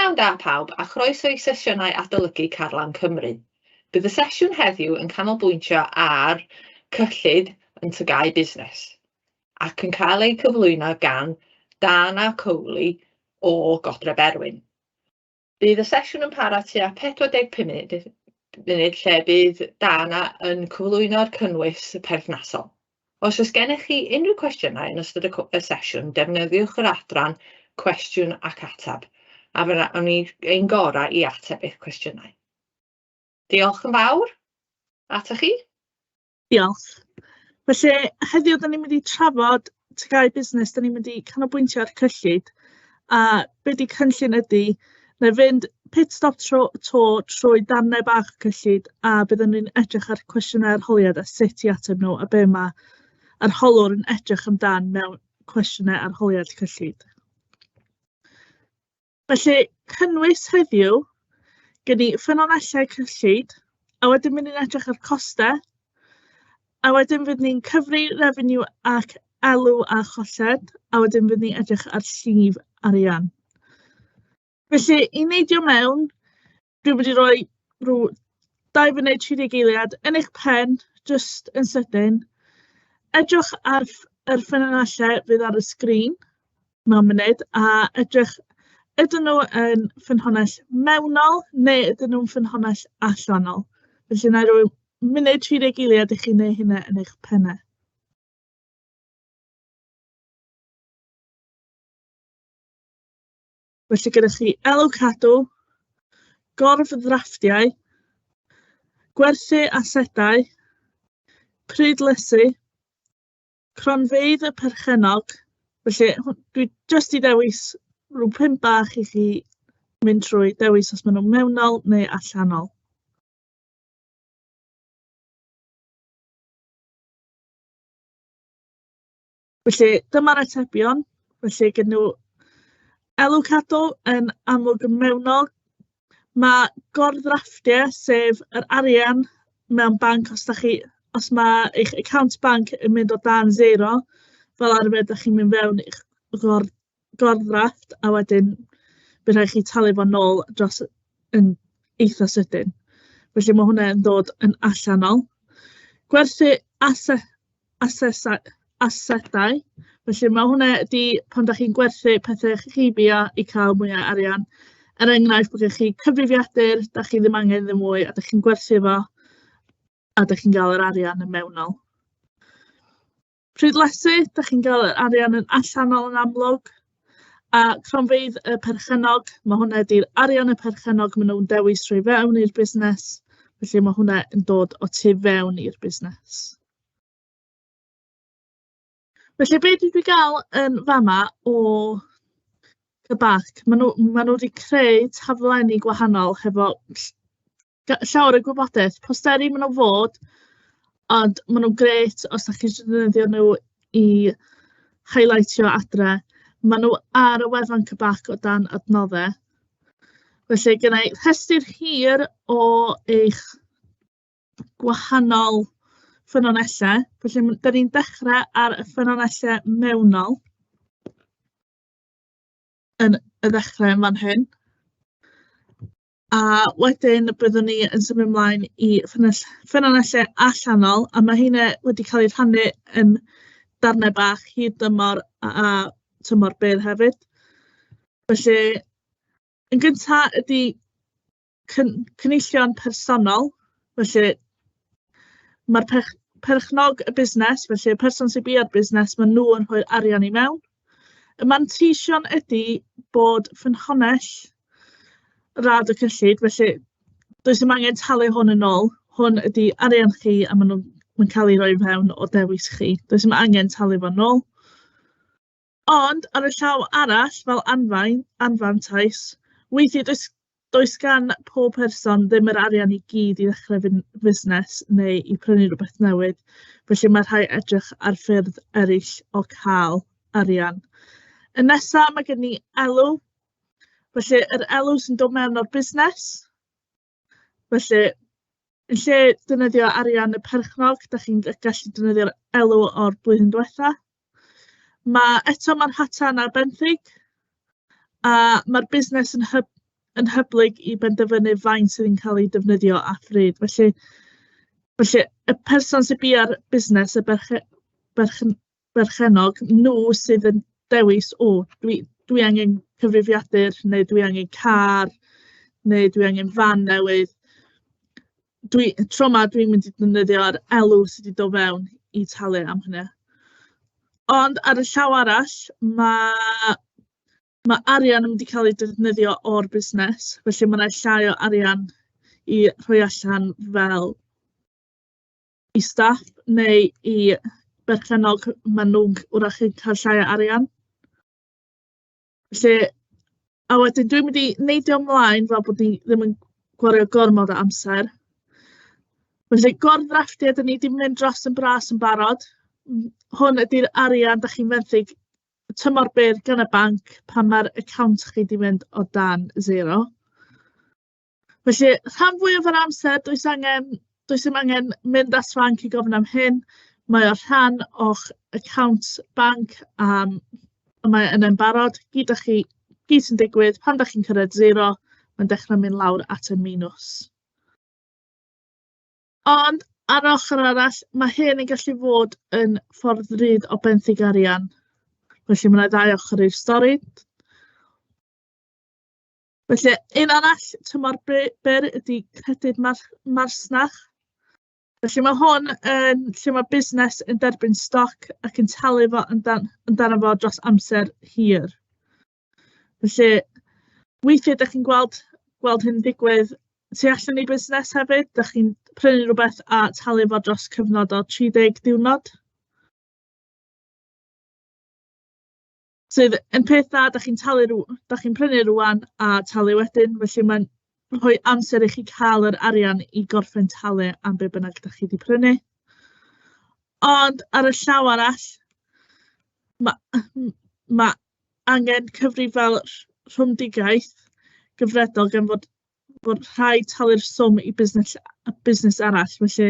Prynhawn da pawb a chroeso i sesiynau adolygu Carlam Cymru. Bydd y sesiwn heddiw yn canolbwyntio ar cyllid yn TGAU Busnes ac yn cael ei cyflwyno gan Dana Cowley o Godre Berwyn. Bydd y sesiwn yn para tua 45 munud, munud lle bydd Dana yn cyflwyno'r cynnwys perthnasol. Os oes gennych chi unrhyw cwestiynau yn ystod y, y sesiwn, defnyddiwch yr adran cwestiwn ac ateb, a fe wnawn ni ein gorau i ateb eich cwestiynau. Diolch yn fawr. Atoch chi. Diolch. Felly, heddiw, da ni'n mynd i trafod TGAU Busnes, da ni'n mynd i canolbwyntio ar cyllid, a be 'di cynllun ydy, wna i fynd pit stop tro, to trwy darnau bach o cyllid, a byddwn ni'n edrych ar cwestiynau arholiad a sut i ateb nhw, a be mae arholwr yn edrych amdan mewn cwestiynau arholiad cyllid. Felly, cynnwys heddiw, gen i ffynonellau cyllid, a wedyn mynd i'n edrych ar costau, a wedyn fydd ni'n cyfri refeniw ac elw a cholled, a wedyn fydd ni'n edrych ar llif arian. Felly, i neidio mewn, dwi'n mynd i roi rhyw 2 funud 30 eiliad yn eich pen, jyst yn sydyn. Edrych ar yr ffynonellau fydd ar y sgrin mewn munud, a edrych ydyn nhw yn ffynhonnell mewnol neu ydyn nhw'n ffynhonnell allanol. Felly, wna i roi munud 30 eiliad i chi wneud hynna yn eich pennau. Felly gyda chi elw cadw, gorfddrafftiau, gwerthu asedau, prydlesu, cronfeydd y perchennog. Felly dwi jyst 'di dewis rhyw pump bach i chi mynd trwy dewis os maen nhw'n mewnol neu allanol. Felly dyma'r atebion. Felly gen nhw elw cadw yn amlwg yn mewnol. Mae gorddrafftiau, sef yr arian mewn banc, os dach chi, os mae eich account banc yn mynd o dan zero, fel arfer dach chi'n mynd fewn i'ch gorddrafft, a wedyn bydd rhaid chi talu fo nôl dros yn eitha sydyn. Felly mae hwnna yn dod yn allanol. Gwerthu ase- asesa- asedau. Felly mae hwnna ydy pan dach chi'n gwerthu pethau chi bia i cael mwy o arian. Er enghraifft, bod gennych chi cyfrifiadur, dach chi ddim angen ddim mwy, a dach chi'n gwerthu fo, a dach chi'n gael yr arian yn mewnol. Prydlesu, dach chi'n gael yr arian yn allanol yn amlwg. A cronfeydd y perchennog, mae hwnna ydy'r arian y perchennog maen nhw'n dewis rhoi fewn i'r busnes. Felly mae hwnna yn dod o tu fewn i'r busnes. Felly be dwi 'di gael yn fama o Cybac, maen nhw wedi creu taflenni gwahanol hefo llawer o gwybodaeth. Posteri maen nhw fod, ond maen nhw'n grêt os dach chi isio defnyddio nhw i highlightio adre. Maen nhw ar y wefan Cybac o dan adnoddau. Felly genna i rhestr hir o eich gwahanol ffynonellau. Felly dan ni'n dechrau ar y ffynonellau mewnol yn y ddechrau yn fan hyn. A wedyn byddwn ni yn symud ymlaen i ffynonellau allanol, a ma' heina wedi cael eu rhannu yn darnau bach hir dymor a tymor byr hefyd. Felly, yn gynta ydy cynullion personol. Felly, ma'r perchnog y busnes, felly y person sy'n biau'r busnes, maen nhw yn rhoi'r arian i mewn. Y manteision ydy bod ffynhonnell rad y cyllid, felly does dim angen talu hwn yn ôl. Hwn ydy arian chi a maen nhw'n mae'n cael ei roi fewn o dewis chi. Does dim angen talu fo'n ôl. Ond ar y llaw arall, fel anfain, anfantais, weithiau does Does gan pob person ddim yr arian i gyd i ddechrau fusnes neu i prynu rhywbeth newydd, felly mae rhaid edrych ar ffyrdd eraill o cael arian. Y nesa, mae gen ni elw. Felly, yr elw sy'n dod mewn o'r busnes. Felly, yn lle defnyddio arian y perchnog, dach chi'n gallu defnyddio'r elw o'r blwyddyn diwetha. Ma' eto ma'r rhatan ar benthyg, a ma'r busnes yn yn hyblyg i benderfynu faint sydd yn cael ei defnyddio a phryd. Felly, felly y person sydd biau'r busnes, y berche, berchen, berchennog, nhw sydd yn dewis, o, dwi, dwi angen cyfrifiadur, neu dwi angen car, neu dwi angen fan newydd. Dwi, tro 'ma dwi'n mynd i defnyddio'r elw sydd wedi dod fewn i talu am hynny. Ond ar y llaw arall, mae ma' arian yn mynd i cael ei defnyddio o'r busnes, felly ma' 'na llai o arian i rhoi allan fel i staff neu i berchennog, maen nhw'n wrach yn cael llai o arian. Felly, a wedyn dwi'n mynd i neidio ymlaen fel bod ni ddim yn gwario gormod o amser. Felly, gorddrafftiau, dan ni 'di mynd dros yn bras yn barod. Hwn ydy'r arian dach chi'n fenthyg tymor byr gan y banc pan mae'r account chi 'di mynd o dan zero. Felly, rhan fwyaf o'r amser, does angen, does dim angen mynd at fanc i gofyn am hyn. Mae o rhan o'ch account banc a mae yna'n barod. Gyd dach chi, gyd sy'n digwydd, pan dach chi'n cyrraedd zero, mae'n dechrau mynd lawr at y minws. Ond ar ochr arall, mae hyn yn gallu fod yn ffordd ddrud o benthyg arian. Felly mae 'na ddau ochr i'r stori. Felly, un arall tymor byr ydy credyd masnach. Felly mae hwn yn lle mae busnes yn derbyn stoc ac yn talu fo amdano fo dros amser hir. Felly, weithiau dach chi'n gweld gweld hyn yn digwydd tu allan i busnes hefyd. Dach chi'n prynu rhywbeth a talu fo dros cyfnod o 30 diwrnod. Sydd yn peth dda, dach chi'n talu rw-, dach chi'n prynu rŵan a talu wedyn. Felly mae'n rhoi amser i chi cael yr arian i gorffen talu am be bynnag dach chi 'di prynu. Ond ar y llaw arall, ma' ma' angen cyfrif fel rhwymedigaeth gyfredol gan fod bod rhaid talu'r swm i busnes busnes arall. Felly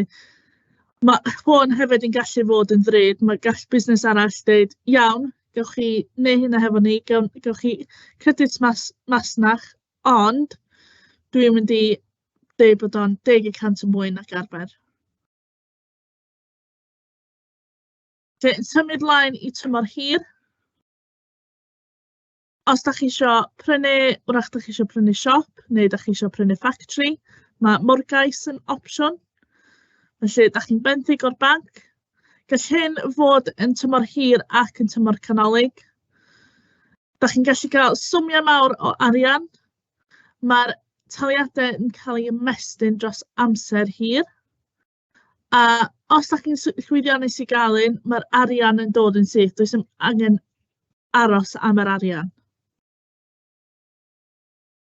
ma' hwn hefyd yn gallu fod yn ddrud. Mae gall busnes arall deud, "Iawn, gewch chi wneud hynna hefo ni, gawn gewch chi credit masnach, ond dwi'n mynd i deud bod o'n 10% yn mwy nag arfer." Felly, yn symud mlaen i tymor hir. Os dach chi isio prynu, wrach dach chi isio prynu siop neu dach chi isio prynu ffactri, mae morgais yn opsiwn. Felly, dach chi'n benthyg o'r banc. Gall hyn fod yn tymor hir ac yn tymor canolig. Dach chi'n gallu cael swmiau mawr o arian. Mae'r taliadau yn cael eu ymestyn dros amser hir. A os dach chi'n llwyddiannus i gael un, mae'r arian yn dod yn syth. Does dim angen aros am yr arian.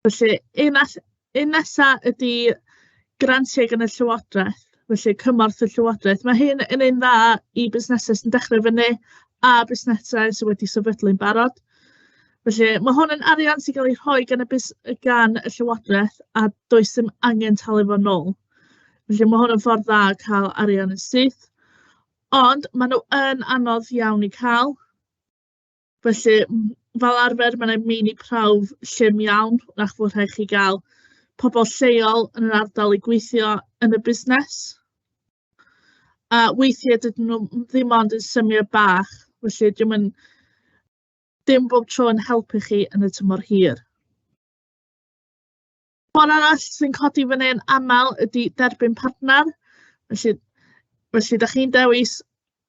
Felly, un un nesa ydy grantiau gan y Llywodraeth, felly cymorth y Llywodraeth. Mae hyn yn un dda i busnesau sy'n dechrau fyny a busnesau sydd wedi sefydlu'n barod. Felly, mae hwn yn arian sy'n cael ei rhoi gan y bus- gan y Llywodraeth a does dim angen talu fo nôl. Felly mae hwn yn ffordd dda o cael arian yn syth. Ond maen nhw yn anodd iawn i cael. Felly, fel arfer, mae 'na meini prawf llym iawn. Wrach fod rhaid chi gael pobl lleol yn yr ardal i gweithio yn y busnes. A weithiau dydyn nhw ddim ond yn symiau bach, felly dio'm yn, dim bob tro yn helpu chi yn y tymor hir. Ffordd arall sy'n codi fyny yn aml ydy derbyn partner. Felly, felly dach chi'n dewis,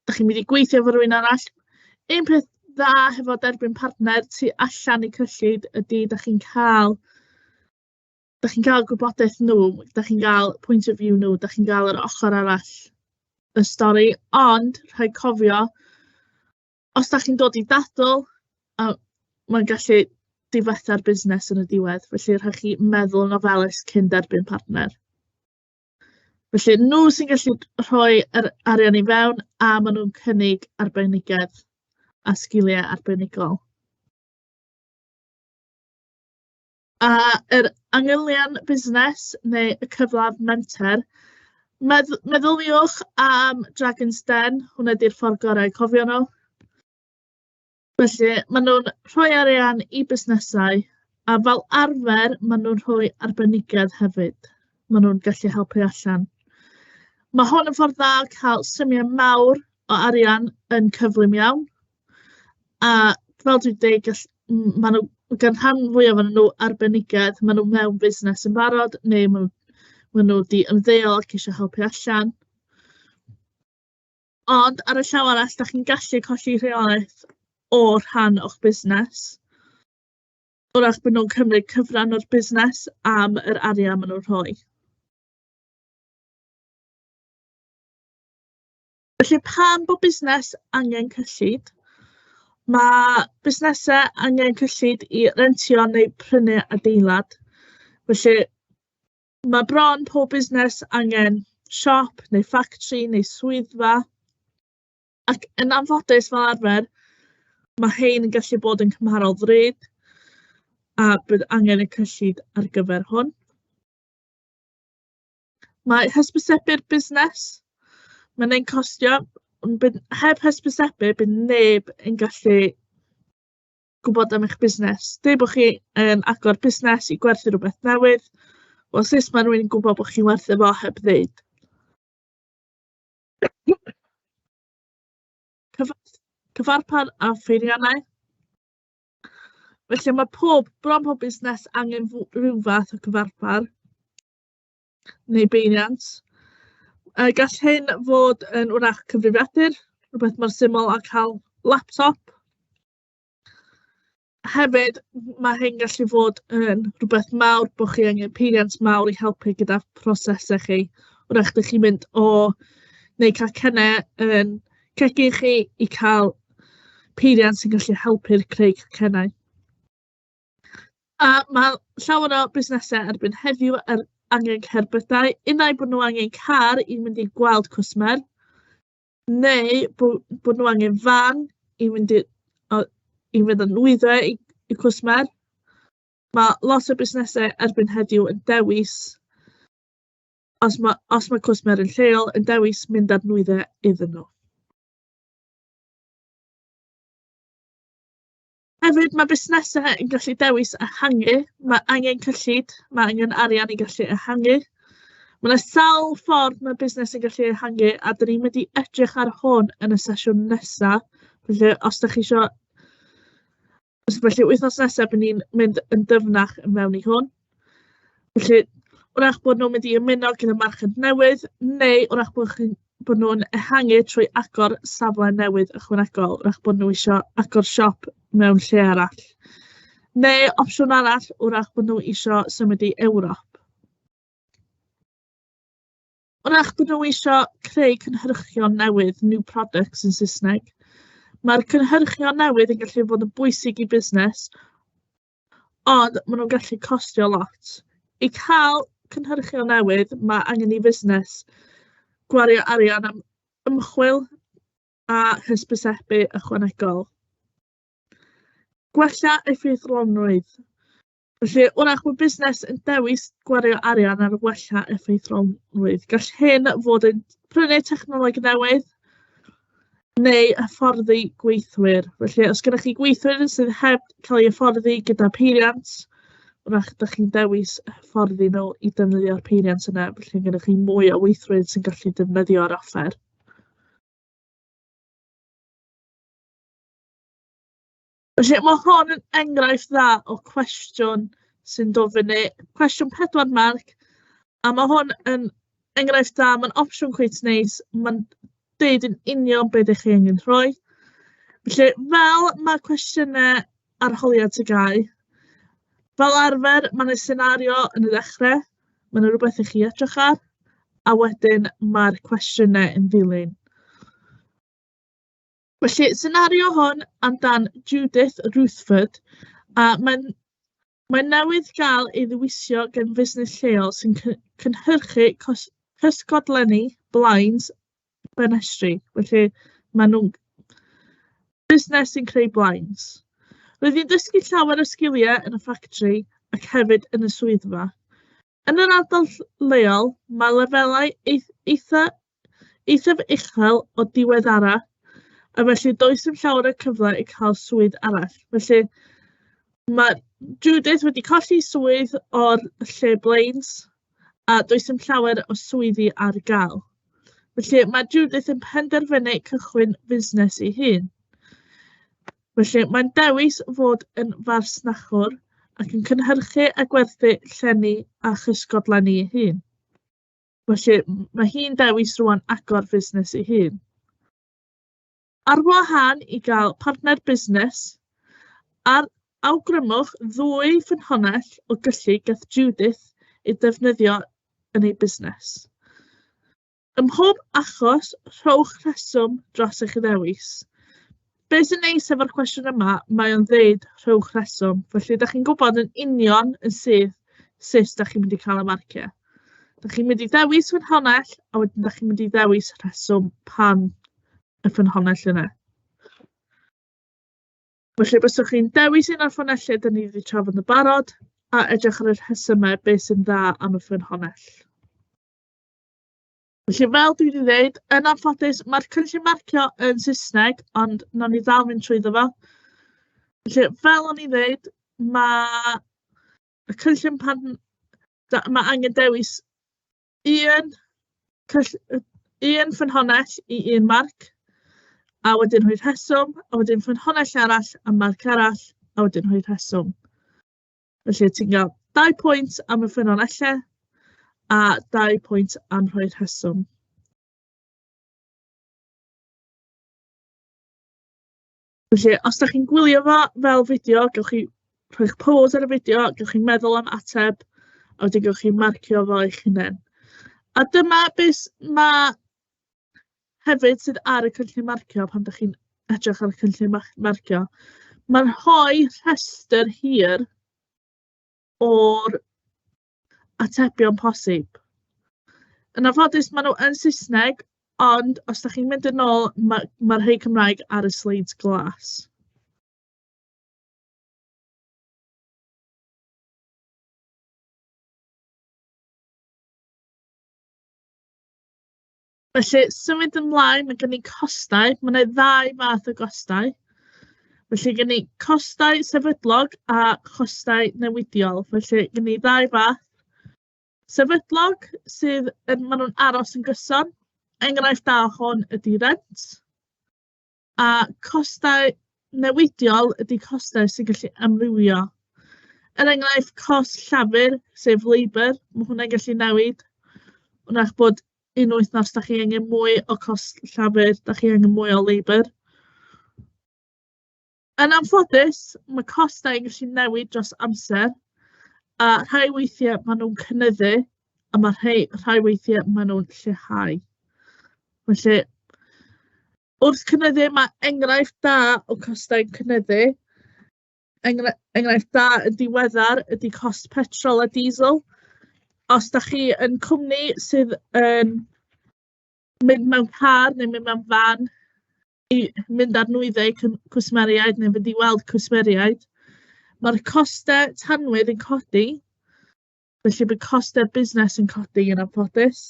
dach chi'n mynd i gweithio efo rywun arall. Un peth dda hefo derbyn partner tu allan i cyllid ydy dach chi'n cael, dach chi'n cael gwybodaeth nhw, dach chi'n cael point of view nhw, dach chi'n cael yr ochr arall y stori. Ond rhaid cofio, os dach chi'n dod i ddadl, a mae'n gallu difetha'r busnes yn y diwedd. Felly rhaid chi meddwl yn ofalus cyn derbyn partner. Felly nhw sy'n gallu rhoi yr arian i fewn a maen nhw'n cynnig arbenigedd a sgiliau arbenigol. A yr angylion busnes neu y cyflaf menter, meddyliwch am Dragon's Den, hwnna 'di'r ffordd gorau i cofio nhw. Felly, maen nhw'n rhoi arian i busnesau A fel arfer, maen nhw'n rhoi arbenigedd hefyd. Maen nhw'n gallu helpu allan. Mae hwn yn ffordd dda o cael symiau mawr o arian yn cyflym iawn. A fel dwi'n deud, gall, maen nhw, gan rhan fwyaf ohonyn nhw arbenigedd, maen nhw mewn busnes yn barod, neu maen nhw wedi ymddeol ac eisiau helpu allan. Ond ar y llaw arall, dach chi'n gallu colli rheolaeth o rhan o'ch busnes. Wrach bod nhw'n cymryd cyfran o'r busnes am yr arian maen nhw'n rhoi. Felly pam bod busnes angen cyllid? Mae busnesau angen cyllid i rentio neu prynu adeilad. Felly mae bron pob busnes angen siop neu ffactri neu swyddfa. Ac yn anffodus fel arfer, mae hein yn gallu bod yn cymharol ddrud a bydd angen y cyllid ar gyfer hwn. Mae hysbysebu'r busnes, mae'n ein costio, ond bydd, heb hysbysebu, bydd neb yn gallu gwybod am eich busnes. Deud bod chi yn agor busnes i gwerthu rhywbeth newydd, wel sut mae rhywun yn gwybod bod chi'n werthu fo heb ddeud? Cyfarpar a pheiriannau. Felly mae pob, bron pob busnes angen rhyw fath o cyfarpar neu beiriant. Gall hyn fod yn wrach cyfrifiadur, rhywbeth mor syml â cael laptop. Hefyd, mae hyn gallu fod yn rhywbeth mawr, bod chi angen peiriant mawr i helpu gyda prosesau chi. Wrach dych chi'n mynd o wneud cacennau yn cegin chi i cael peiriant sy'n gallu helpu'r creu cacennau. A mae llawer o busnesau erbyn heddiw ar angen cerbydau, unai bod nhw angen car i mynd i gweld cwsmer, neu bod nhw angen fan i fynd i, o, i fynd â nwyddau i cwsmer. Mae lot o busnesau erbyn heddiw yn dewis, os mae cwsmer yn lleol, yn dewis mynd â'r nwyddau iddyn nhw. Hefyd, mae busnesau yn gallu dewis ehangu. Mae angen cyllid, mae angen arian i gallu ehangu. Mae yna sawl ffordd mae busnes yn gallu ehangu, a dan ni'n mynd i edrych ar hwn yn y sesiwn nesaf. Felly, os dach chi isio... Felly, wythnos nesaf, bydd ni'n mynd yn dyfnach yn mewn i hwn. Felly, wrach bod nhw'n mynd i ymuno gyda marchnad newydd, neu wrach bod chi'n bod nhw'n ehangu trwy agor safle newydd ychwanegol. Wrach bod nhw isio agor siop mewn lle arall. Neu opsiwn arall, wrach bod nhw isio symud i Ewrop. Wrach bod nhw isio creu cynhyrchion newydd, new products yn Saesneg. Mae'r cynhyrchion newydd yn gallu bod yn bwysig i busnes, ond maen nhw'n gallu costio lot. I cael cynhyrchion newydd, mae angen i fusnes gwario arian am ymchwil a hysbysebu ychwanegol. Gwella effeithlonrwydd. Felly, wrach bod busnes yn dewis gwario arian ar wella effeithlonrwydd. Gall hyn fod yn prynu technoleg newydd neu hyfforddi gweithwyr. Felly, os gennych chi gweithwyr sydd heb cael eu hyfforddi gyda peiriant, wrach dach chi'n dewis hyfforddi nhw i defnyddio'r peiriant yna. Felly, gennych chi mwy o weithwyr sy'n gallu defnyddio'r offer. Felly, mae hwn yn enghraifft dda o cwestiwn sy'n dod fyny. Cwestiwn 4 marc, a mae hwn yn enghraifft dda, mae'n opsiwn cweit neis, mae'n deud yn union be ydych chi angen rhoi. Felly, fel mae cwestiynau arholiad TGAU, fel arfer, mae 'na senario yn y ddechrau, mae 'na rywbeth i chi edrych ar, a wedyn mae'r cwestiynau yn dilyn. Felly, senario hwn amdan Judith Ruthford, a mae'n newydd gael ei ddewisio gan fusnes lleol sy'n cynhyrchu cysgodlenni blinds ffenestri. Felly, maen nhw'n busnes sy'n creu blinds. Roedd hi'n dysgu llawer o sgiliau yn y ffactri ac hefyd yn y swyddfa. Yn yr ardal leol, mae lefelau eithaf uchel o diweddara, a felly does dim llawer o cyfle i cael swydd arall. Felly, mae'r Judith wedi colli swydd o'r lle Blaines a does dim llawer o swyddi ar gael. Felly mae Judith yn penderfynu cychwyn fusnes ei hun. Felly mae'n dewis fod yn fasnachwr ac yn cynhyrchu a gwerthu llenni a chysgodlenni ei hun. Felly mae hi'n dewis rŵan agor fusnes ei hun. Ar wahân i gael partner busnes, ar awgrymwch ddwy ffynhonnell o gyllid gath Judith ei defnyddio yn ei busnes. Ym mhob achos, rhowch rheswm dros eich ddewis. Be sy'n neis efo'r cwestiwn yma, mae o'n ddeud rhowch rheswm. Felly, dach chi'n gwybod yn union yn syth sut dach chi'n mynd i cael y marciau. Dach chi'n mynd i ddewis ffynhonnell, a wedyn dach chi'n mynd i ddewis rheswm pam y ffynhonnell yna. Felly, byswch chi'n dewis un o'r ffynonellau dan ni wedi trafod yn barod, a edrych ar y rhesymau beth sy'n dda am y ffynhonnell. Felly, fel dwi wedi dweud, yn anffodus, mae'r cynllun marcio yn Saesneg, ond wnawn ni ddal mynd trwyddo fo. Felly, fel o'n i'n dweud, mae y cynllun pan mae angen dewis un un ffynhonnell i un marc, a wedyn rhoi rheswm, a wedyn ffynhonnell arall a marc arall, a wedyn rhoi rheswm. Felly ti'n cael 2 pwynt am y ffynonellau a 2 pwynt am rhoi rheswm. Felly, os dach chi'n gwylio fo fel fideo, gewch chi rhoi'ch pause ar y fideo, gewch chi meddwl am ateb, a wedyn gewch chi marcio fo eich hunain. A dyma beth ma' hefyd sydd ar y cynllun marcio pan dach chi'n edrych ar y cynllun marcio. Mae'n rhoi rhestr hir o'r atebion posib. Yn anffodus, maen nhw yn Saesneg, ond os dach chi'n mynd yn ôl, ma' rhai Cymraeg ar y sleids glas. Felly, symud ymlaen, mae gen i costau. Mae 'na ddau fath o gostau. Felly, gen i costau sefydlog a chostau newidiol. Felly, gen i ddau fath. Sefydlog sydd yn, maen nhw'n aros yn gyson. Enghraifft da o hwn ydy rent. A costau newidiol ydy costau sy'n gallu amrywio. Er enghraifft, cost llafur, sef labour, mae hwnna'n gallu newid. Wrach bod un wythnos dach chi angen mwy o cost llafur, dach chi angen mwy o labour. Yn anffodus, mae costau yn gallu newid dros amser, a rhai weithiau maen nhw'n cynyddu, a mae rhai, rhai weithiau maen nhw'n lleihau. Felly, wrth cynyddu, mae enghraifft da o costau'n cynyddu. Enghraifft da yn diweddar ydy cost petrol a diesel. Os dach chi yn cwmni sydd yn mynd mewn car neu mynd mewn fan i mynd ar nwyddau cwsmeriaid neu fynd i weld cwsmeriaid, mae'r costau tanwydd yn codi, felly bydd costau'r busnes yn codi yn anffodus.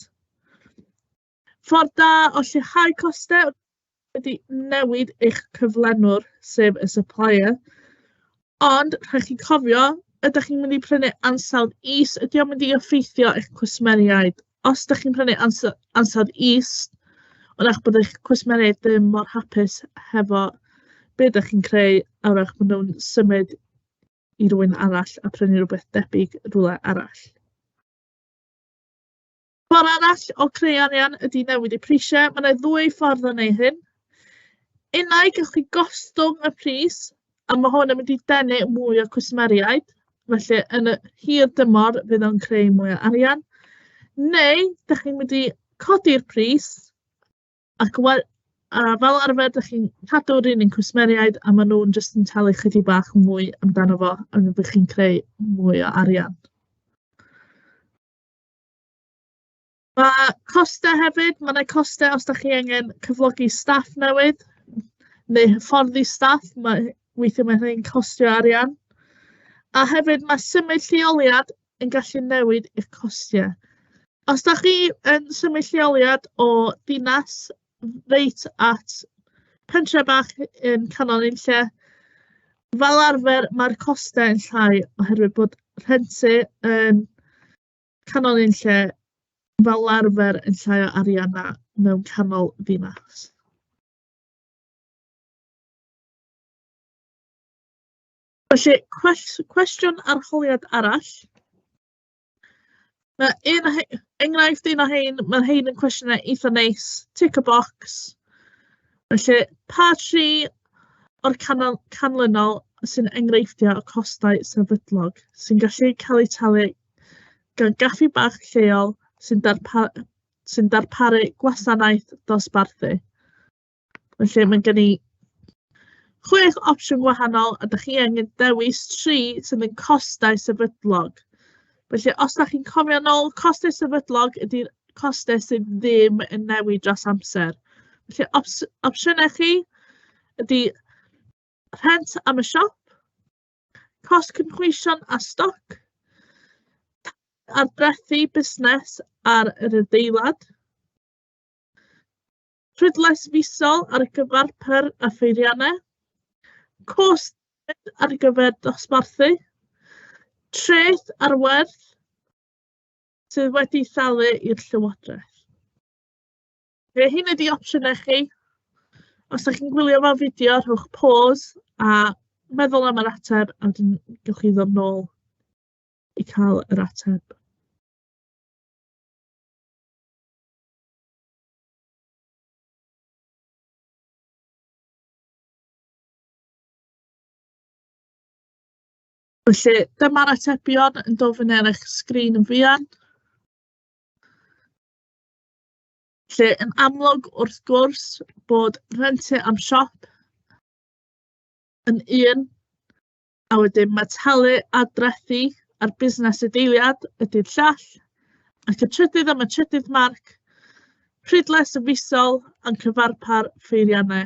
Ffordd da o lleihau costau ydy newid eich cyflenwr, sef y supplier. Ond rhaid chi cofio, ydych chi'n mynd i prynu ansawdd is, ydy o'n mynd i effeithio eich cwsmeriaid? Os ydych chi'n prynu ansawdd is, wrach bod eich cwsmeriaid ddim mor hapus hefo be ydych chi'n creu, a wrach bod nhw'n symud i rywun arall a prynu rhywbeth debyg rhywle arall. Ffordd arall o creu arian ydy newid y prisiau. Mae yna ddwy ffordd o wneud hyn. Unai gewch chi gostwng y pris, a mae hwn yn mynd i denu mwy o cwsmeriaid, felly yn y hir dymor fydd o'n creu mwy o arian. Neu, dach chi'n mynd i codi'r pris, ac a fel arfer dach chi'n cadw'r un un cwsmeriaid a maen nhw'n jyst yn talu chydig bach mwy amdano fo, a fydd chi'n creu mwy o arian. Mae costau hefyd. Mae 'na costau os dach chi angen cyflogi staff newydd neu hyfforddi staff. Mae... weithiau mae hynny'n costio arian. A hefyd mae symud lleoliad yn gallu newid eich costiau. Os dach chi yn symud lleoliad o dinas reit at pentre bach yn canol unlle, Fel arfer mae'r costau yn llai oherwydd bod rhentu yn canol un lle fel arfer yn llai o arian na mewn canol ddinas. Felly, cwestiwn arholiad arall. Mae un o enghraifft un o hein, mae hein yn cwestiynau eitha neis, tick a box. Felly, pa tri o'r canlynol sy'n enghreifftiau o costau sefydlog sy'n gallu cael eu talu gan gaffi bach lleol sy'n darparu gwasanaeth dosbarthu? Felly mae gen i 6 opsiwn gwahanol a dach chi angen dewis 3 sydd yn costau sefydlog. Felly os dach chi'n cofio nôl, costau sefydlog ydy'r costau sydd ddim yn newid dros amser. Felly opsiynau chi ydy rhent am y siop, cost cynhwysion a stoc, ardrethi busnes ar yr adeilad, prydles fisol ar y cyfarpar a pheiriannau, cost ar gyfer dosbarthu, treth ar werth sydd wedi thalu i'r Llywodraeth. Fe hyn ydi opsiynau chi. Os ydych chi'n gwylio fel fideo, rhowch pause a meddwl am yr ateb, a wedyn gewch chi ddod nôl i cael yr ateb. Felly, dyma'r atebion yn dod fyny ar eich sgrin yn fuan. Felly, yn amlwg, wrth gwrs, bod rhentu am siop yn un, a wedyn mae talu ardrethi ar busnes y deiliad ydy'r llall, ac y trydydd am y trydydd marc, prydles y fisol a'n cyfarpar ffeiriannau.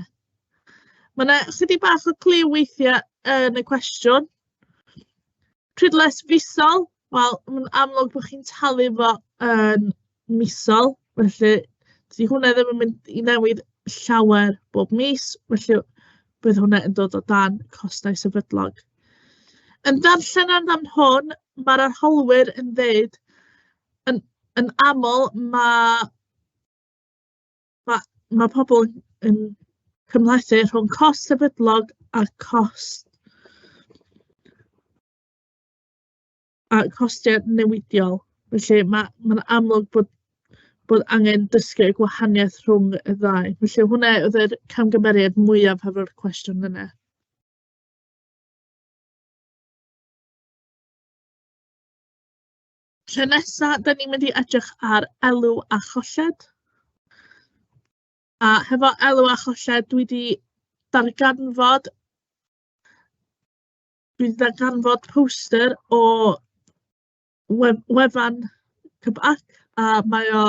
Mae yna chydig bach o cliw weithiau yn y cwestiwn. Prydles fisol, wel, mae'n amlwg bod chi'n talu fo yn misol, felly dydy hwnna ddim yn mynd i newid llawer bob mis, felly bydd hwnna yn dod o dan costau sefydlog. Yn darllen amdan hwn, mae'r arholwyr yn dweud yn aml mae pobl yn cymhlethu rhwng cost sefydlog a costiau newidiol. Felly mae'n amlwg bod angen dysgu y gwahaniaeth rhwng y ddau. Felly hwnna oedd yr camgymeriad mwyaf hefo'r cwestiwn yna. Lle nesa, dan ni'n mynd i edrych ar elw a cholled. A hefo elw a cholled, dwi 'di darganfod Dwi 'di darganfod poster o wefan CBAC, a mae o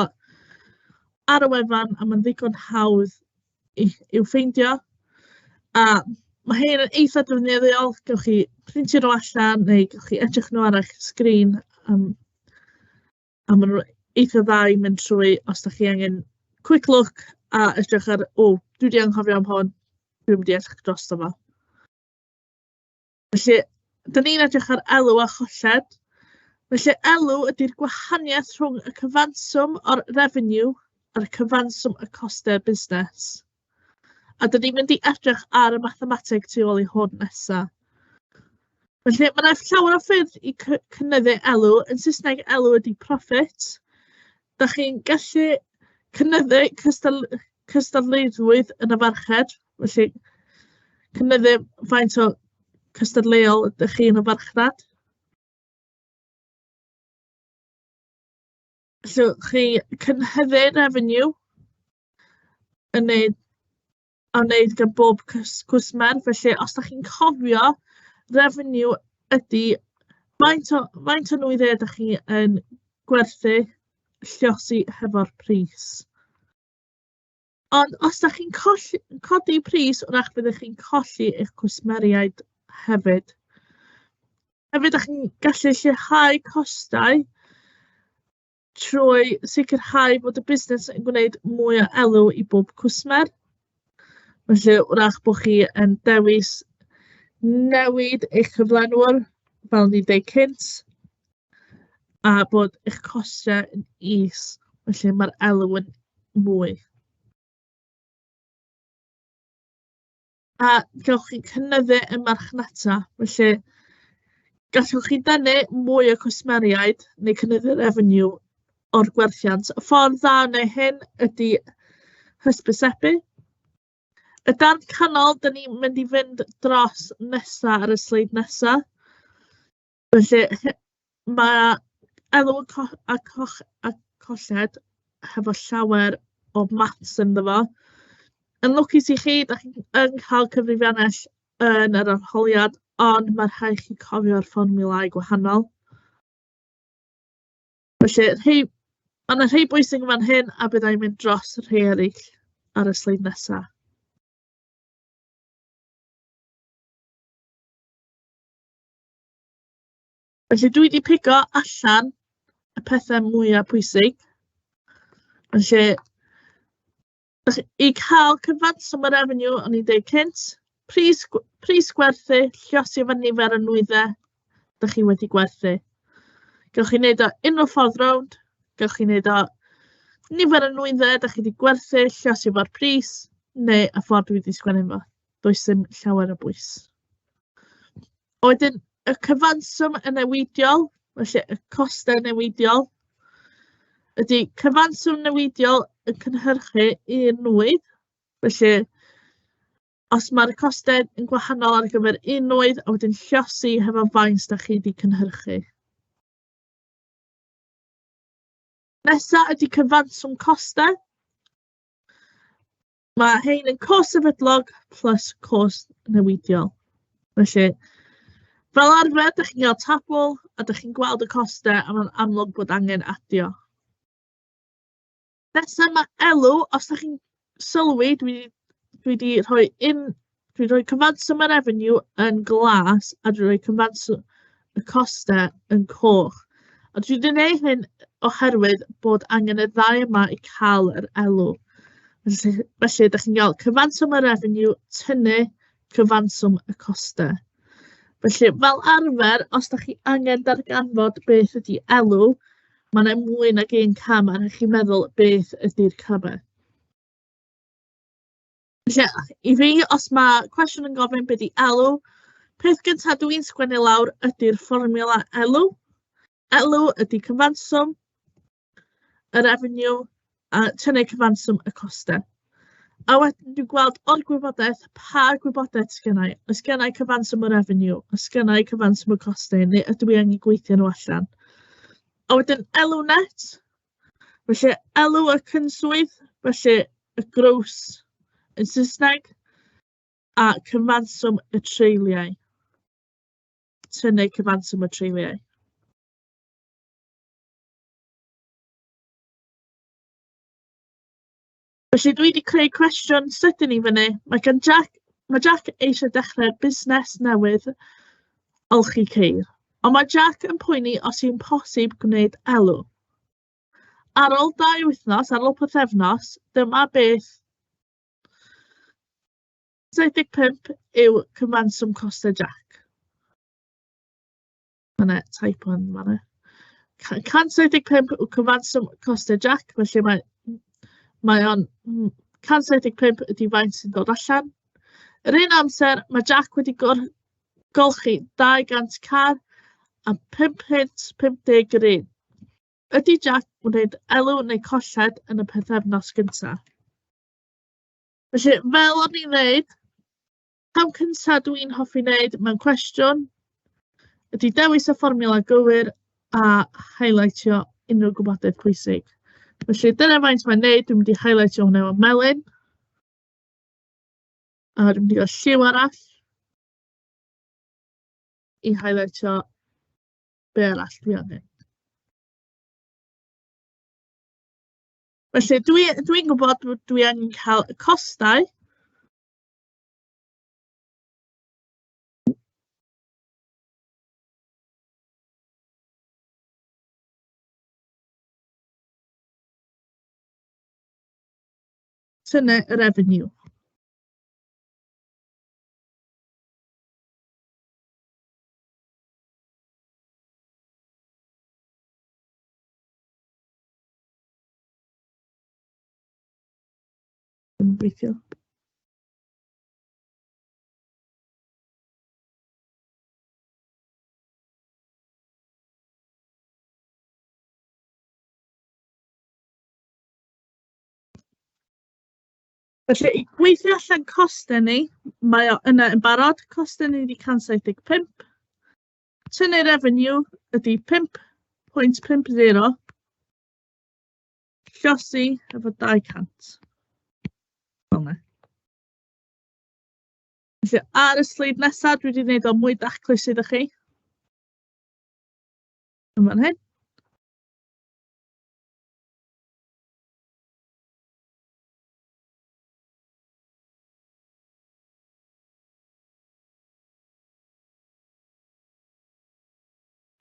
ar y wefan a mae'n ddigon hawdd i'w ffeindio. A ma' hein yn eitha defnyddiol, gewch chi printio nhw allan neu gewch chi edrych nhw ar eich sgrin, a maen nhw eitha dda i mynd trwy os dach chi angen quick look a edrych ar, "O, dwi 'di anghofio am hwn, dwi'n mynd i edrych drosto fo." Felly, dan ni'n edrych ar elw a cholled. Felly, elw ydy'r gwahaniaeth rhwng y cyfanswm o'r revenue a'r cyfanswm y costau busnes. A dan ni'n mynd i edrych ar y mathemateg tu ôl i hwn nesaf. Felly, mae 'na llawer o ffyrdd i cynyddu elw. Yn Saesneg, elw ydy profit. Dach chi'n gallu cynyddu cystadleuddwydd yn y farchnad, felly cynyddu faint o cystadleuol ydych chi yn y farchnad. Allwch chi cynhyddu revenue yn wneud, a wneud gan bob cwsmer. Felly, os dach chi'n cofio, revenue ydy faint o nwyddau ydych chi yn gwerthu, lliosi hefo'r pris. Ond os dach chi'n codi pris, wrach byddwch chi'n colli eich cwsmeriaid hefyd. Hefyd, dach chi'n gallu lleihau costau trwy sicrhau bod y busnes yn gwneud mwy o elw i bob cwsmer. Felly, wrach bod chi yn dewis newid eich cyflenwr, fel o'n i'n deud cynt, a bod eich costau yn is, felly mae'r elw yn mwy. A gewch chi cynyddu y marchnata, felly gallwch chi dynnu mwy o cwsmeriaid neu cynyddu revenue o'r gwerthiant. Y ffordd dda o wneud hyn ydy hysbysebu. Y darn canol, dan ni'n mynd i fynd dros nesa ar y sleid nesa. Felly mae elw a coch a colled hefo llawer o maths ynddo fo. Yn lwcus i chi, dach chi yn cael cyfrifiannell yn yr arholiad, ond ma' rhaid chi cofio'r fformiwlau gwahanol. Felly, rhei, ma' 'na rhai bwysig yn fan hyn, a bydda i'n mynd dros y rhai eraill ar y sleid nesaf. Felly dwi 'di pigo allan y pethau mwya pwysig. Felly, dach chi i cael cyfanswm y revenue, o'n i'n deud cynt, pris pris gwerthu, lluosi efo nifer y nwyddau dach chi wedi gwerthu. Gewch chi wneud o unrhyw ffordd rownd, gewch chi wneud o nifer y nwyddau dach chi 'di gwerthu, lluosi efo'r pris, neu y ffordd dwi 'di sgwennu fo. Does dim llawer o bwys. Wedyn, y cyfanswm y newidiol, felly y costau newidiol, ydy cyfanswm newidiol yn cynhyrchu un nwydd. Felly, os mae'r costau yn gwahanol ar gyfer un nwydd, a wedyn lliosi hefo faint da chi wedi cynhyrchu. Nesa ydy cyfanswm costau. Mae rhein yn cost sefydlog plus cost newidiol. Felly, fel arfer, dach chi'n cael tabl a dach chi'n gweld y costau a mae'n amlwg bod angen adio. Nesa mae elw, os dach chi'n sylwi, dwi 'di rhoi un, dwi 'di rhoi cyfanswm y revenue yn glas a dwi 'di rhoi cyfanswm y costau yn coch. A dwi 'di wneud hyn oherwydd bod angen y ddau yma i cael yr elw. Felly, felly dach chi'n gael cyfanswm y revenue tynnu cyfanswm y costau. Felly, fel arfer, os dach chi angen darganfod beth ydy elw, mae 'na mwy nag un cam a rhaid chi meddwl beth ydy'r camau. Felly, i fi, os ma' cwestiwn yn gofyn be 'di elw, peth gyntaf dwi'n sgwennu lawr ydy'r fformiwla elw. Elw ydy cyfanswm y revenue a tynnu cyfanswm y costau. A wedyn dwi'n gweld o'r gwybodaeth, pa gwybodaeth sy gynna i. Oes gynna i cyfanswm y revenue? Oes gynna i cyfanswm y costau? Neu ydw i angen gweithio nhw allan? A wedyn elw net, Felly, elw y cynswydd, felly y gross yn Saesneg, a cyfanswm y treuliau. Tynnu cyfanswm y treuliau. Felly dwi 'di creu cwestiwn sydyn i fyny. Mae gan Jack, mae Jack eisiau dechrau busnes newydd olchi ceir. Ond mae Jack yn poeni os yw'n posib gwneud elw. Ar ôl 2 wythnos, ar ôl pythefnos, dyma beth 75 yw cyfanswm costau Jack. Mae 'na typo yn fan'na. 175 yw cyfanswm costau Jack, felly mae o'n 175 ydy faint sy'n dod allan. Yr un amser, mae Jack wedi golchi 200 car a 550 yr un. Ydy Jack yn gwneud elw neu colled yn y pythefnos gyntaf? Felly, fel o'n i'n dweud, cam cyntaf dwi'n hoffi wneud mewn cwestiwn ydy dewis y fformiwla gywir a highlightio unrhyw gwybodaeth pwysig. Felly dyna faint mae'n wneud, dwi'n mynd i highlightio hwnna efo melyn. A dwi'n mynd i gael lliw arall i highlightio be arall dwi angen. Felly dwi'n dwi gwybod bod dwi angen cael y costau. Tynnu y revenue. Yn gweithio. Felly, i gweithio allan costau ni, mae o yna yn barod. Costau ni ydi 175. Tynnu revenue ydi 5.50. Llosi efo 200. Fel 'na. Felly, ar y sleid nesaf, dwi wedi gwneud o mwy daclus iddo chi. Yn fan hyn.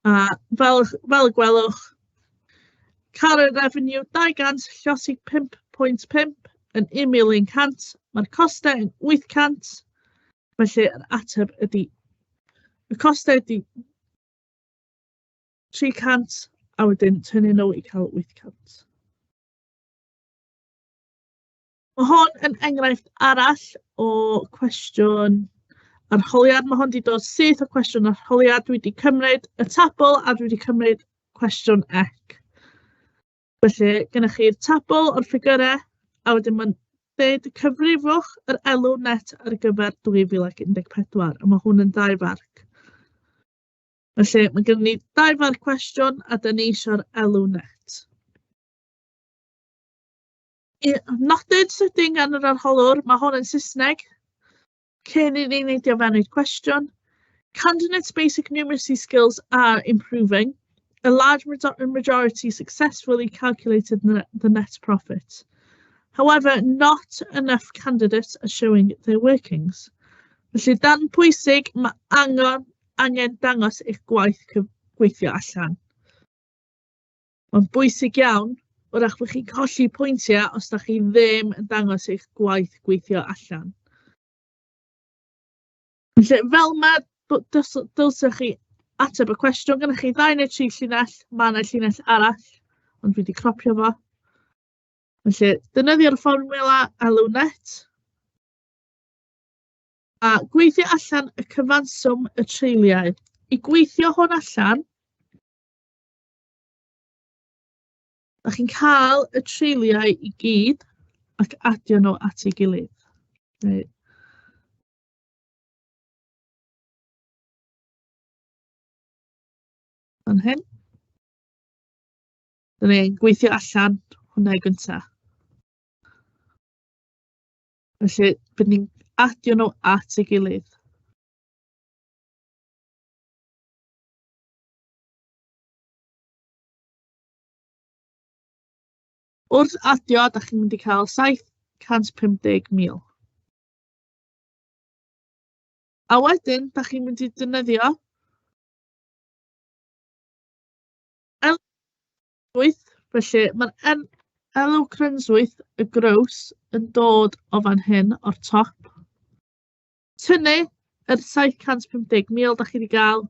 A fel fel y gwelwch, cael y revenue 200, llosi 5.5 yn 1,100, mae'r costau yn 800, felly yr ateb ydy, y costau ydy 300, a wedyn tynnu nhw i cael 800. Mae hwn yn enghraifft arall o cwestiwn arholiad. Mae hwn 'di dod syth o cwestiwn arholiad. Dwi 'di cymryd y tabl a dwi 'di cymryd cwestiwn ec. Felly, gennych chi'r tabl o'r ffigyrau, a wedyn mae'n deud cyfrifwch yr elw net ar gyfer 2014, a mae hwn yn ddau farc. Felly, mae gennym ni ddau farc cwestiwn, a dan ni eisiau'r elw net. Nodyn sydyn gan yr arholwr, mae hwn yn Saesneg. Cyn i ni neidio fewn i'r cwestiwn. Candidates' basic numeracy skills are improving. A large majority successfully calculated the net profit. However, not enough candidates are showing their workings. Felly, dan pwysig, mae angen, angen dangos eich gwaith gweithio allan. Mae'n bwysig iawn, wrach bod chi'n colli pwyntiau os dach chi ddim yn dangos eich gwaith gweithio allan. Felly, fel ma' dylsech chi ateb y cwestiwn, gennych chi ddau neu tri llinell, ma' 'na llinell arall, ond dwi 'di cropio fo. Felly, defnyddio'r fformiwla elw net a gweithio allan y cyfanswm y treuliau. I gweithio hwn allan, Dach chi'n cael y treuliau i gyd ac adio nhw at ei gilydd. Neu... Fan hyn. Dyna ni'n gweithio allan hwnna i gynta. Felly, bydd ni'n adio nhw at ei gilydd. Wrth adio, dach chi'n mynd i cael 750,000. A wedyn, dach chi'n mynd i defnyddio elw, felly mae'r elw crynswyth, y gross, yn dod o fan hyn, o'r top. Tynnu yr 750,000 dach chi wedi gael,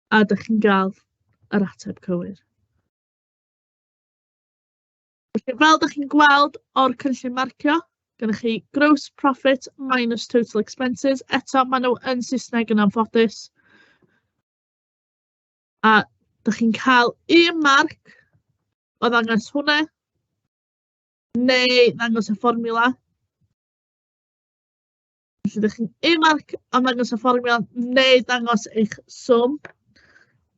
a dach chi'n gael yr ateb cywir. Felly, fel dach chi'n gweld o'r cynllun marcio, gennych chi gross profit minus total expenses. Eto, maen nhw yn Saesneg yn anffodus. A dach chi'n cael un marc o ddangos hwnna, neu ddangos y fformiwla. Felly, ydych chi'n un marc am ddangos y fformiwla neu dangos eich swm,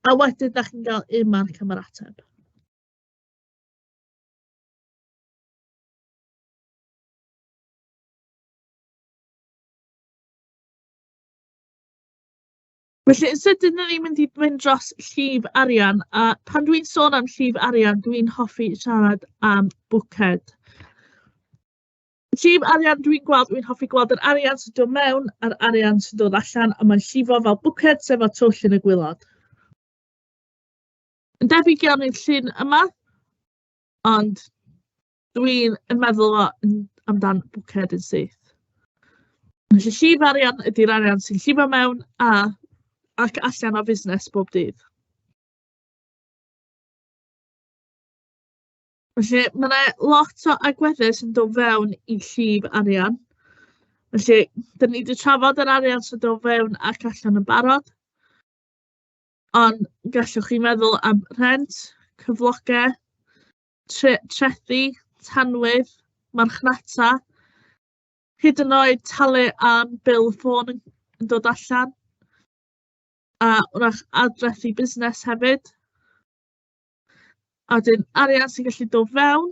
a wedyn dach chi'n cael un marc am yr ateb. Felly, yn sydyn, dan ni'n mynd i fynd dros llif arian, a pan dwi'n sôn am llif arian, dwi'n hoffi siarad am bwced. Llif arian dwi'n gweld, dwi'n hoffi gweld yr arian sy'n dod mewn a'r arian sy'n dod allan, a mae'n llifo fel bwced sy efo twll yn y gwaelod. Yn debyg iawn i'r llun yma, ond dwi'n yn meddwl o yn amdan bwced yn syth. Felly llif arian ydy'r arian sy'n llifo mewn a ac allan o fusnes bob dydd. Felly, mae 'na lot o agweddau sy'n dod fewn i llif arian. Felly, dan ni 'di trafod yr arian sy'n dod fewn ac allan yn barod. Ond gallwch chi meddwl am rhent, cyflogau, trethi, tanwydd, marchnata, hyd yn oed talu am bil ffôn yn dod allan, a wrach ardrethi busnes hefyd. A wedyn arian sy'n gallu dod fewn,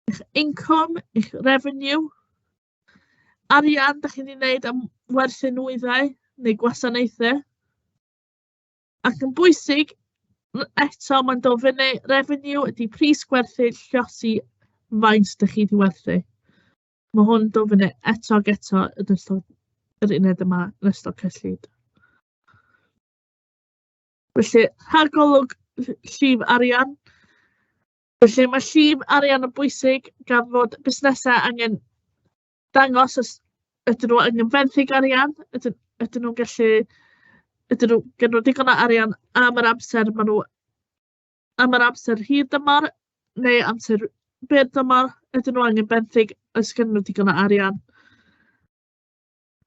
eich incwm, eich revenue, arian dach chi'n ei wneud am werthu nwyddau neu gwasanaethau. Ac yn bwysig, eto mae'n dod fyny, revenue ydy pris gwerthu lliosi faint dach chi 'di werthu. Mae hwn yn dod fyny eto ac eto yn ystod yr uned yma, yn ystod cyllid. Felly, rhagolwg llif arian. Felly, mae llif arian yn bwysig gan fod busnesau angen dangos os ydyn nhw angen benthyg arian, ydyn, ydyn nhw'n gallu, ydyn nhw, gen nhw digon o arian am yr amser maen nhw, am yr amser hir dymor neu amser byr dymor, ydyn nhw angen benthyg, oes gen nhw digon o arian.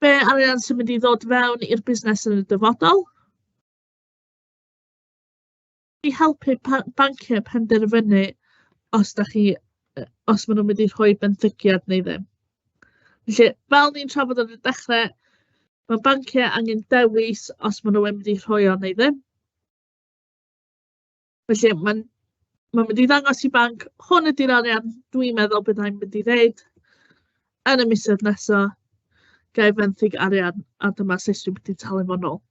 Be arian sy'n mynd i ddod fewn i'r busnes yn y dyfodol? I helpu banciau penderfynu os dach chi, os maen nhw'n mynd i rhoi benthyciad neu ddim. Felly, fel ni'n trafod ar y dechrau, mae banciau angen dewis os maen nhw'n mynd i rhoi o neu ddim. Felly, mae'n mae'n mynd i ddangos i banc, hwn ydy'r arian dwi'n meddwl byddai'n mynd i ddeud yn y misoedd nesaf, ga i fenthyg arian a dyma sut dwi'n mynd i talu fo nôl.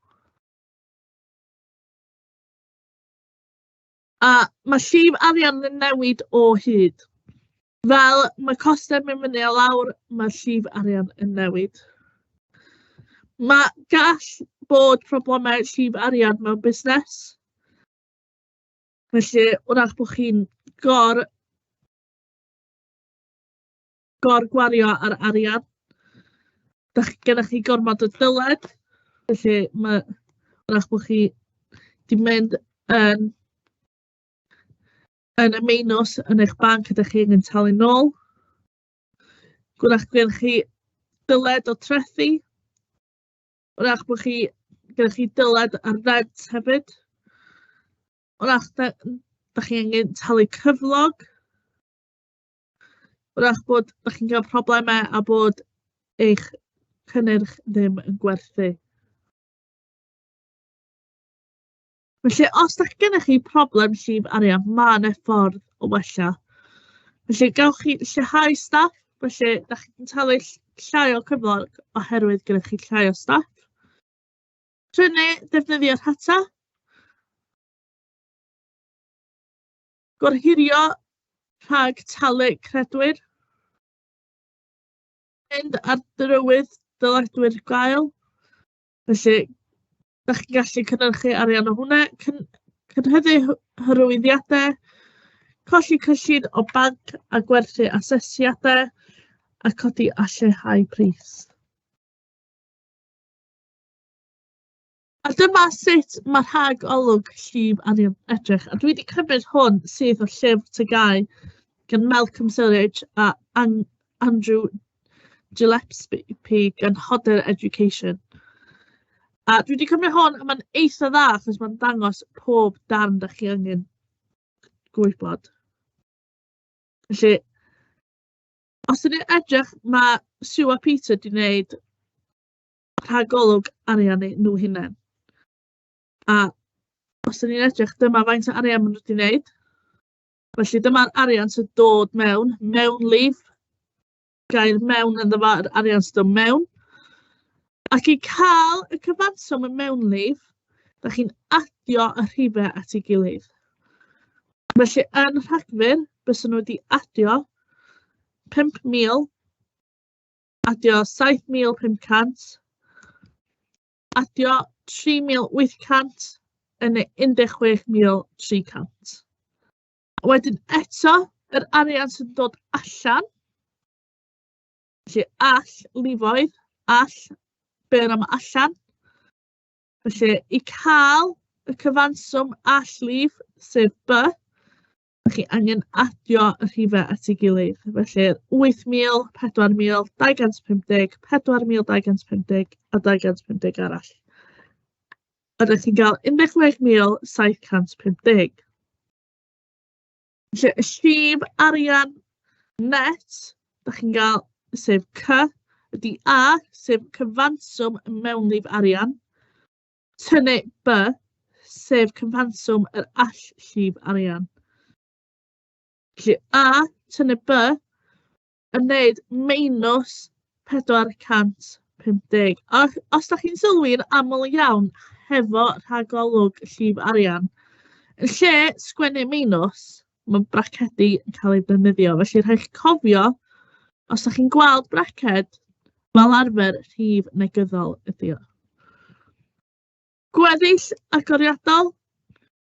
A mae llif arian yn newid o hyd. Fel mae costau'n mynd fyny a lawr, mae llif arian yn newid. Mae gall bod problemau llif arian mewn busnes. Felly, wrach bod chi'n gor gorgwario ar arian. Dach, gennych chi gormod o dyled, felly mae wrach bod chi 'di mynd yn yn y minws yn eich banc a dach chi angen talu nôl. Gwrach gennych chi dyled o trethi. Wrach bod chi gennych chi dyled ar rent hefyd. Wrach dach chi angen talu cyflog. Wrach bod dach chi'n cael problemau a bod eich cynnyrch ddim yn gwerthu. Felly, os dach gennych chi problem llif arian, ma' 'na ffordd o wella. Felly, gewch chi lleihau staff, felly dach chi'n talu llai o cyflog oherwydd gennych chi llai o staff. Prynu, defnyddio rhata. Gorhurio rhag talu credwyr. Mynd ar drywydd dyledwyr gael. Felly, dach chi'n gallu cynhyrchu arian o hwnna, cynhyrchu hyrwyddiadau, colli cyllid o banc a gwerthu asesiadau, a codi a lleihau pris. A dyma sut mae rhagolwg llif arian edrych. A dwi 'di cymryd hwn syth o llyfr TGAU gan Malcolm Surridge a Andrew Gillespie gan Hodder Education. A dwi 'di cymryd hwn, a mae'n eitha dda, achos mae'n dangos pob darn dach chi angen gwybod. Felly, os ydyn ni'n edrych, mae Sue a Peter 'di wneud rhagolwg arian nhw hunain. A os ydyn ni'n edrych, dyma faint o arian maen nhw wedi wneud. Felly dyma'r arian sy'n dod mewn, mewnlif, gair mewn ynddo fo, yr arian sy'n dod mewn. Ac i cael y cyfanswm y mewnlif, da chi'n adio y rhifau at ei gilydd. Felly yn Rhagfyr, byswn nhw wedi adio 5,000, adio 7,500, adio 3,800 yn 16,300. A wedyn eto, yr arian sy'n dod allan, felly all lifoedd, all, byr am allan. Felly, i cael y cyfanswm all lif, sef B, Dach chi angen adio y rhifau at ei gilydd. Felly 8,000, 4,250, 4,250 a 250 arall. A dach chi'n cael 16,750. Felly y llif arian net dach chi'n gael, sef C, ydy A, sef cyfanswm y mewnlif arian, tynnu B, sef cyfanswm yr all-llif arian. Felly A tynnu B yn wneud minus 450. A os dach chi'n sylwi yn aml iawn hefo rhagolwg llif arian, yn lle sgwennu minus, mae bracedi yn cael eu defnyddio. Felly rhaid chi cofio, os dach chi'n gweld braced, fel arfer rhif negyddol ydy o. Gweddill agoriadol,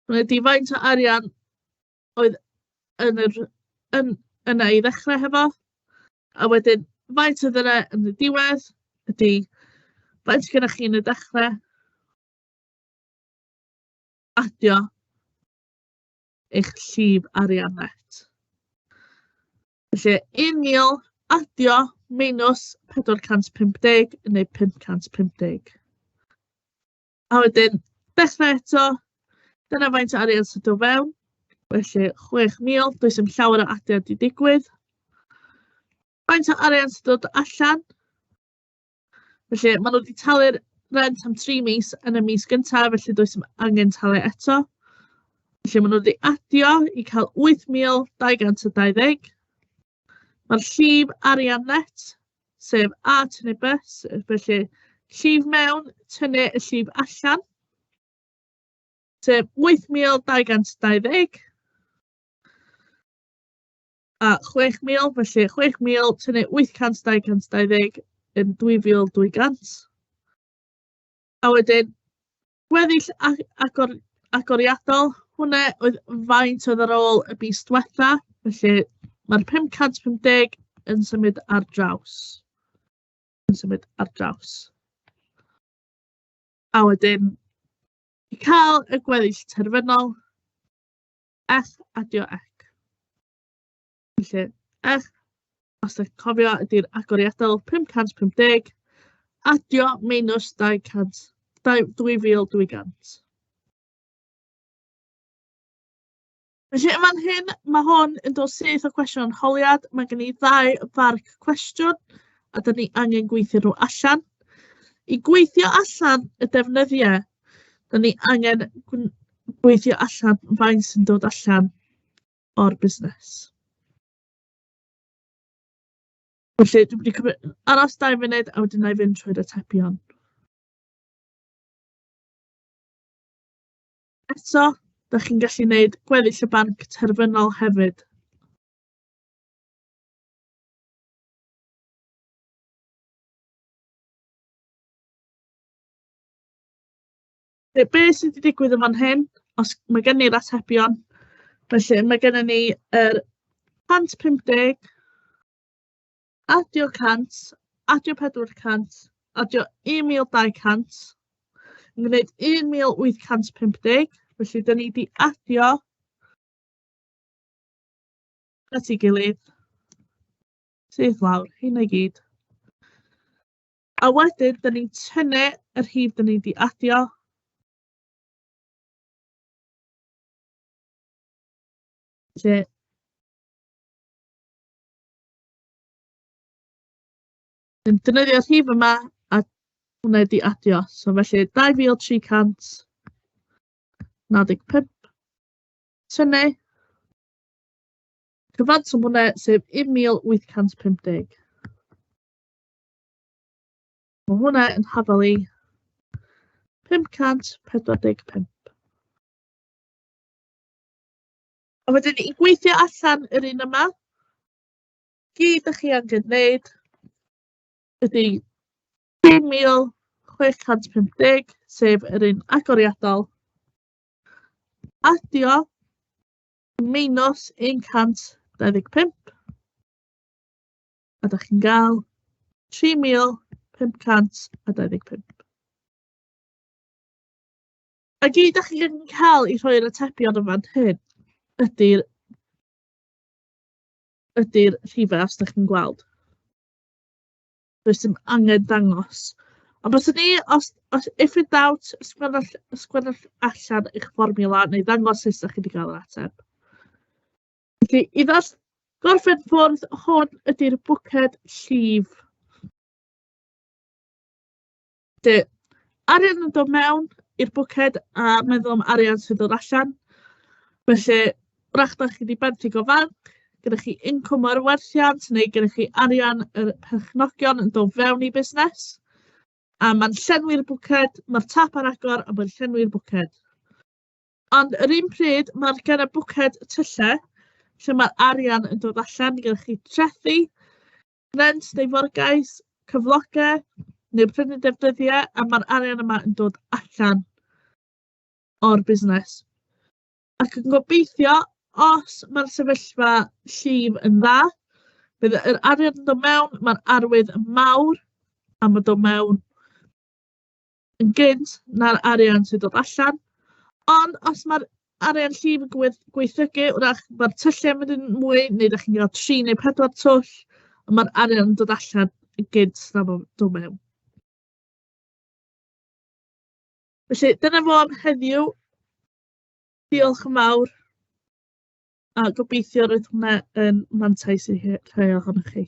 hwnna ydy faint o arian oedd yn yr yn yna i ddechrau hefo, a wedyn faint oedd yna yn y diwedd ydy faint gennych chi yn y dechrau, adio eich llif arian net. Felly 1,000 adio minus 450 neu 550. A wedyn dechrau eto, dyna faint o arian sy'n dod fewn. Felly 6,000, does dim llawer o adiad 'di digwydd. Faint o arian sy'n dod allan? Felly maen nhw wedi talu'r rent am 3 mis yn y mis gyntaf, felly does dim angen talu eto. Felly maen nhw wedi adio i cael 8,220. Mae'r llif arian net, sef A tynnu B, felly llif mewn tynnu y llif allan, sef 8,220 a 6,000, felly 6,000 tynnu 800 220 yn 2,200. A wedyn Gweddill agor agoriadol, hwnna oedd faint oedd ar ôl y mis diwetha, felly mae'r 550 yn symud ar draws. Yn symud ar draws. A wedyn, i cael y gweddill terfynol, F adio ec. Felly, F, os dach chi'n cofio, ydy'r agoriadol 550, adio minus 200, 2200. Felly, yn fan hyn, mae hwn yn dod syth o cwestiwn arholiad. Mae gen i ddau farc cwestiwn, a dan ni angen gweithio nhw allan. I gweithio allan y defnyddiau, dan ni angen gweithio allan faint sy'n dod allan o'r busnes. Felly, dwi'n mynd i cymryd aros 2 munud a wedyn wna i fynd trwy'r atebion. Eto, dach chi'n gallu gwneud gweddill y banc terfynol hefyd. Be sydd wedi digwydd yn fan hyn, os mae gen i'r atebion, felly mae gennym ni yr 150, adio 100, adio 400, adio 1,200, yn gwneud 1,850, felly da ni wedi adio at ei gilydd, syth lawr, hyn i gyd. A wedyn, dan ni'n tynnu y rhif dan ni 'di adio. Felly... Yn defnyddio'r rhif yma a hwnna 'di adio. So felly 2,395 tynnu cyfanswm hwnna sef 1,850. Mae hwnna yn hafal i 545. A wedyn i gweithio allan yr un yma, gyd dach chi angen gwneud ydy 3,650, sef yr un agoriadol, adio minus 125, a dach chi'n gael 3,525. A gyd dach chi'n cael i rhoi'r atebion yn fan hyn ydy'r ydy'r rhifau os ydych chi'n gweld. Does dim angen dangos. Ond byswn ni, os, os, if in doubt, ysgrifennwch, ysgrifennwch allan eich fformiwla neu ddangos sut ydych chi wedi cael yr ateb. Felly, i ddod gorffen ffwrdd, hwn ydy'r bwced llif. Felly, arian yn dod mewn i'r bwced a meddwl am arian sy'n dod allan. Felly, wrach da chi wedi benthyg o fanc, gyda chi incwm o'r werthiant neu gyda chi arian yr perchnogion yn dod fewn i busnes. A mae'n llenwi'r bwced, mae'r tap ar agor a mae'n llenwi'r bwced. Ond yr un pryd, mae'r gen y bwced tyllau lle mae'r arian yn dod allan, gyda chi trethi, rent neu forgais, cyflogau, neu prynu defnyddiau, a mae'r arian yma yn dod allan o'r busnes. Ac yn gobeithio, os mae'r sefyllfa llif yn dda, bydd yr arian yn dod mewn, mae'r arwydd yn mawr, a mae'n dod mewn yn gynt na'r arian sy'n dod allan. Ond os mae'r arian llif yn gweithrygu, wrach mae'r tyllau yn mynd yn mwy, neu ydych chi'n cael 3 neu 4 twll, a mae'r arian yn dod allan yn gynt na mae'n dod mewn. Felly, dyna fo am heddiw. Diolch yn fawr. A gobeithio roedd hwnna yn mantais i rhai ohonoch chi.